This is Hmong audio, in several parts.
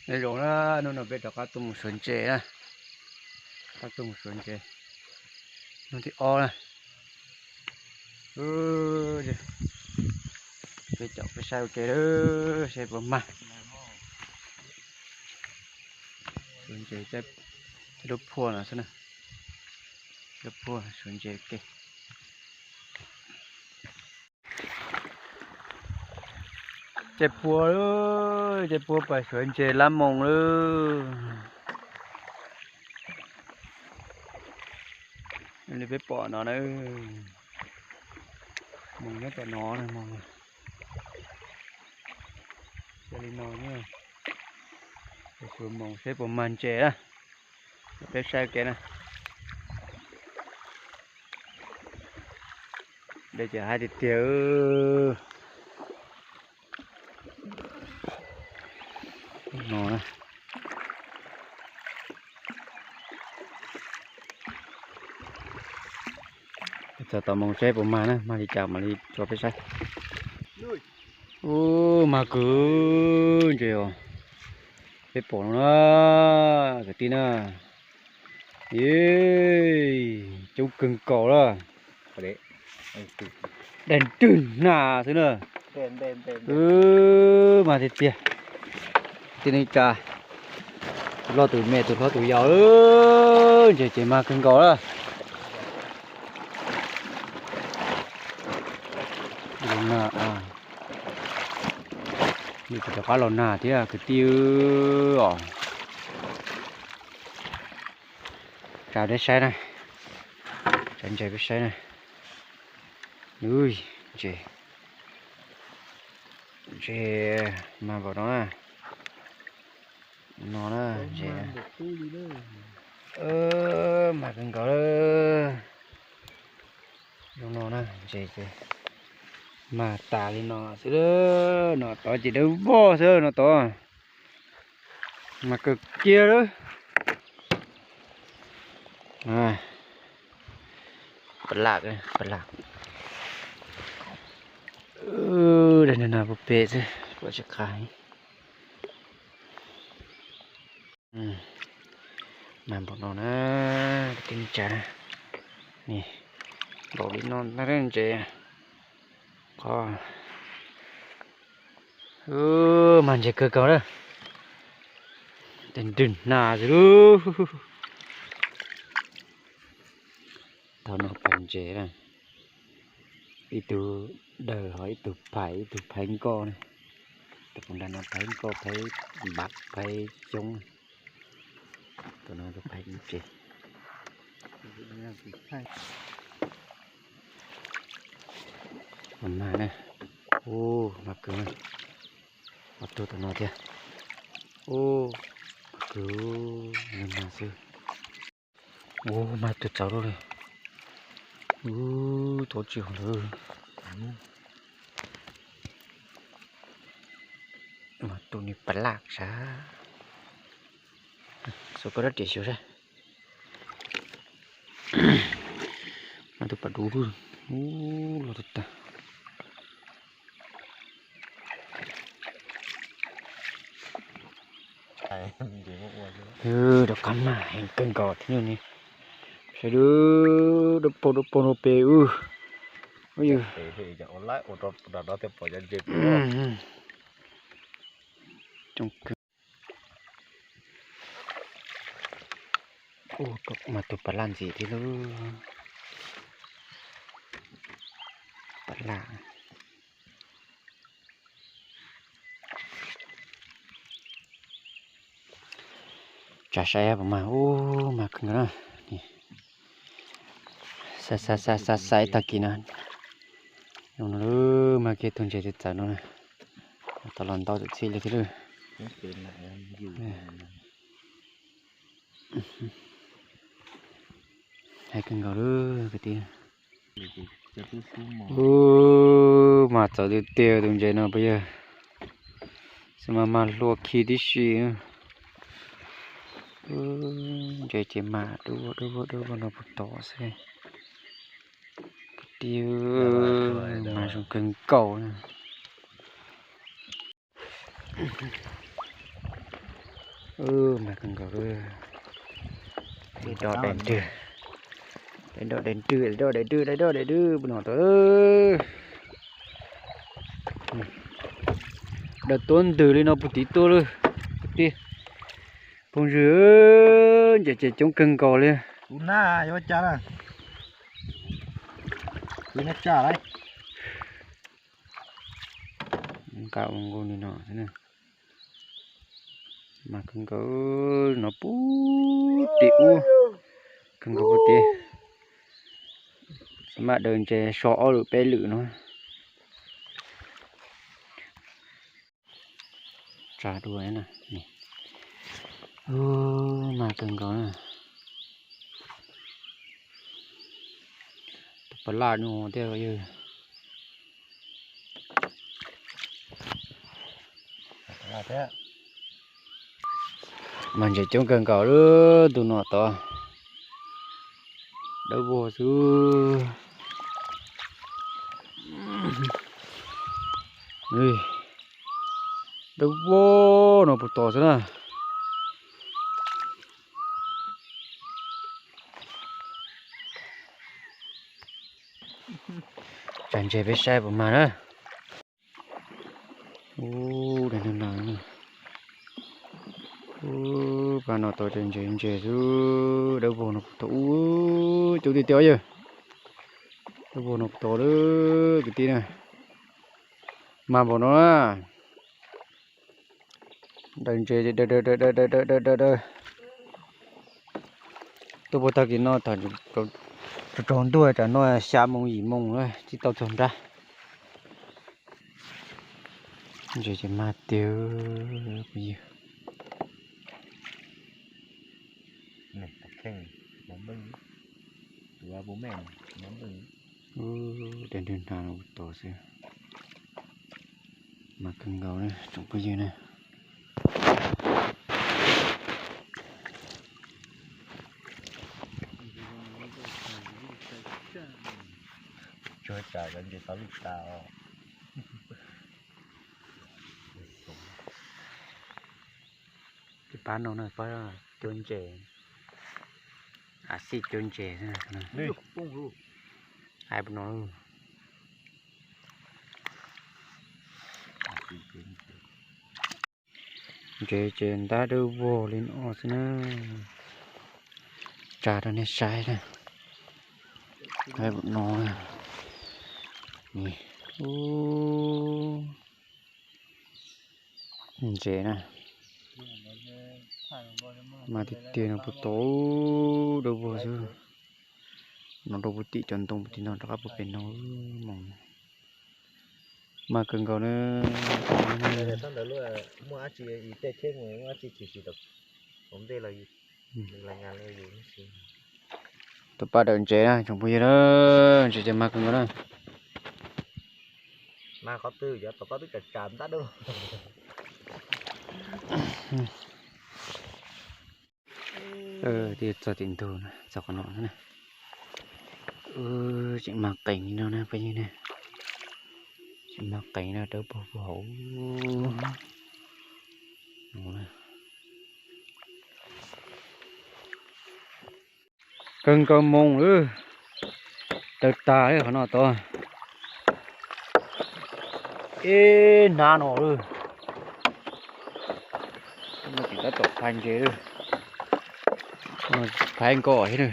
Nyob zoo na, hnub no peb rov qab tuaj mus suav ntses na. Rov qab tuaj mus suav ntses hnub thib ob na. Peb caum peb saib ua ke lawm, saib puas mag. Suav ntses, lub phuaj no xwb na. Lub phuaj suav ntses ua ke. Caij pua, caij pua pais suav ntses lab moos lawm. Li peb pom no na, moos nyob tom no, moos li no, suav moos saib puas mag ntses na. Peb saib kev na. Dej ces haib tiag tiag. No na, txog tom moos saib puas mag na, mag li cas mam li tso peb saib. Ub, mag kawg ntses os. Peb pom no na, kwv tij na. Coob kawg nkaus lawm. Daig nrwg hna xwb na. Mag tiag tiag. Tij neej tsa, tus loj tus me, tus hlob tus yau, ntses ces mag kawg nkaus lawm. Los nag, rov qab los nag thiab kwv tij os. Tsa peb saib na, tsa ntses peb saib na. Ntses, ntses mag npaum no na. No na, ntses mag kawg nkaus lawm. Zoo no na, ntses ces mag tas li no xwb. No tod ces dawb vog xwb no tod. Mag kawg kiag lawm. Pab laj, pab laj. Daig no puag pem xwb, pom tsis qab. Mag npaum no na, kwv tij neej tsa. Npaum li no ntses. Qhov, mag ntses kawg nkaus na. Tes nrwg hna xwb lub. Thaum no phais ntses na, ib tug daws ho ib tug phais, ib tug phais nkoj na. Tus nram no phais nkoj, phais npav, phais xyoob. Tus no tus phais ntses. Mag na. Ub, mag kawg na. Ob tug tom no thiab. Ub, mag kawg, mag xwb. Ub, mag tug txawv lawm li. Ub, tuav tsis haum lawm. Mag tus ni pab laj sav. Xuas koj dab riam xyuas saib. Mag tus pas dub lawm. Ub, loj tag tag. Rov qab mag heev kawg nkaus thiab ne. Saib dub paug dub paug no pem ub. Ub yog. Ub, mag tus pas laj ntxiv thiab lub. Pas laj. Tsa saib puas mag, ub, mag kawg nkaus na. Xa xa xa xa xa ib tag kis no. Zoo no lub, mag kiag tug ntses txawv txawv no na. Tau los ntau txhij li thiab lub. Heev kawg nkaus lub kwv tij. Ub, mag txawv tiag tiag tus ntses no puas yog. Xwb mas mag hlua khi tib si. Ub, ntses ces mag dub dub dub no puag tod xwb. Kwv tij, mag zoo kawg nkaus na. Mag kawg nkaus li. Daim doj daim nrwg, daim doj daim nrwg, daim doj daim nrwg, daim doj daim nrwg puas no tod. Daws tuab ntws li no puag tid tuaj lawm kwv tij phooj ywg, ntses ces coob kawg nkaus li. Kuv nab yuav cas na? Kuv nab tsa lawm. Nqa ua nkaus li no xwb na. Mag kawg nkaus no puag tim ub, kawg nkaus puag tim. Maj daws ntses so ob lwm peb lwm no. Tsa dua na. Mag kawg nkaus na. Tus pas laj no thiab yog. Mas ntses coob kawg nkaus lub ntuj no tod. Dawb vog xwb. Dawb vog no puag tod xwb na. Tsa ntses peb saib puas mag na. Ub, dag nag na. Ub, pab no tau ntses ntses xwb, dawb vog no puag tod ub, coob tiag tiag yawg. Dawb vog no puag tod lawm kwv tij na. Mag npaum no na. Daws ntses daws daws daws daws daws daws daws. Tuaj puag tag kis no thaum tsaus ntuj tsam no xya moo yim moo tsis tau txog nrab. Ntses ces mag tiag phooj ywg. Dag nrwg nag no tos xwb. Mag kawg nkaus na tsoom phooj ywg na. Tsuag tsam cov ntses tau lwj tas os. Tus pab no na pab cuab ntses, a xij cuab ntses xwb. Hais puas no. Ntses ces ntab dawb vog li no xwb na. Tsa rau nej saib na. Hais puas no. Ntses na. Mag tiag tiag no puag tod, dawb vog xwb. No rau puag tim cov ntoo puag tim no rov qab puag pem no mus. Mag kawg nkaus na. Muaj dab tsi tej tsheb mus muaj dab tsi tshwm sim tom ntej los tus pab daws ntses na tsoom phooj ywg na. Ntses ces mag kawg nkaus na. Mas qhov twg yog tom koj twb tsam tsam ntab dawb. Twb txog tim ntug na, txog qhov no na. Tseem mag qees li no na phooj ywg na. Tseem mag qees no dawb paug paug hauv. Kawg nkaus moo lawm, daws tag li qhov no tod. Ib hnab no lawm. Tseem tab tom phais ntses lawm. Phais nkaus thiab.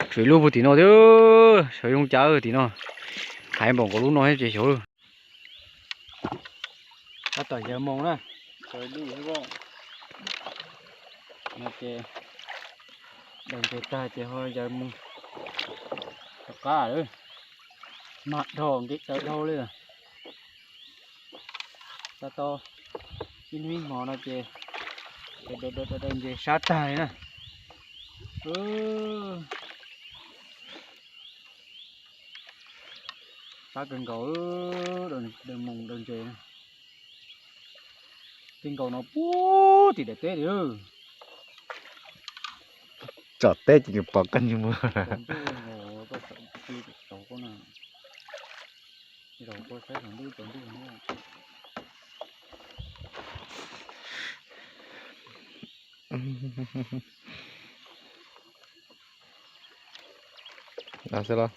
Tshuav ib lub puag tim no thiab, xyov zoo cas tim no. Phais npaum nkaus lub no thiab ces xyov lawm. Tab tom yaws moo na. No ces daws ntses tag ces ho yaws moo rov qab lawm. Mag dhau nqis taw dhau li. Tau tau ib hnub ib hmo no ces daws ntses sab tag li na. Pab kawg nkaus, daws moo daws ntses. Tej nkaus no puag tim daim teb li. Tsom teb ces nws pom koj ntsej muag. Xwb los.